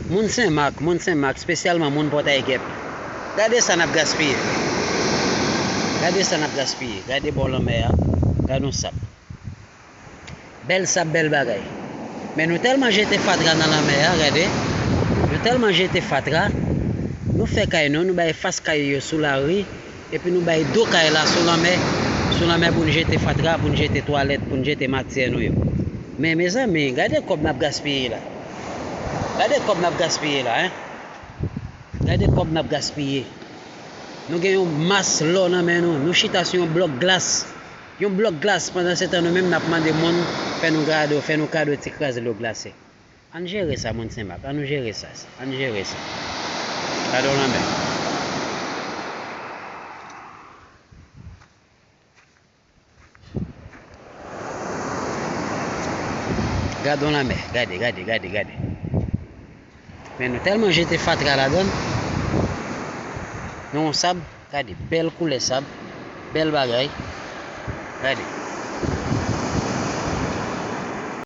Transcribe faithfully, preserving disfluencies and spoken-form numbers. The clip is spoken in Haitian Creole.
Moun Senmak, moun Senmak, espesyalman moun Pòtay Gèp. Gade sa n ap gaspiye. Gade sa n ap gaspiye. Gade bò lanmè a. Gade yon sab. Bèl sab, bèl bagay. Men nou tèlman jete fatra nan lanmè a, gade. Nou tèlman jete fatra, nou fè kay nou, nou bay fas kay yo sou lari, epi nou bay do kay la sou lanmè, sou lanmè pou n jete fatra, pou n jete twalèt, pou n jete matyè nou yo. Men, mezanmi, gade kòb n ap gaspiye la. Gade kòb n ap gaspiye la, en. Gade kòb n ap gaspiye. Nou gen yon mas lò nan men nou. Nou chita sou yon blòk glas. Yon blòk glas, pandan se tan nou menm n ap mande moun fè nou kado, fè nou kado ti kraz dlo glase. Ann jere sa, moun Senmak. Ann nou jere sa. Ann jere sa. Gade w lanmè. Gade w lanmè. Gade, gade, gade, gade. Men nou tèlman jete fatra ladann. Nou yon sab. Gade, bèl koulè sab. Bèl bagay. Gade.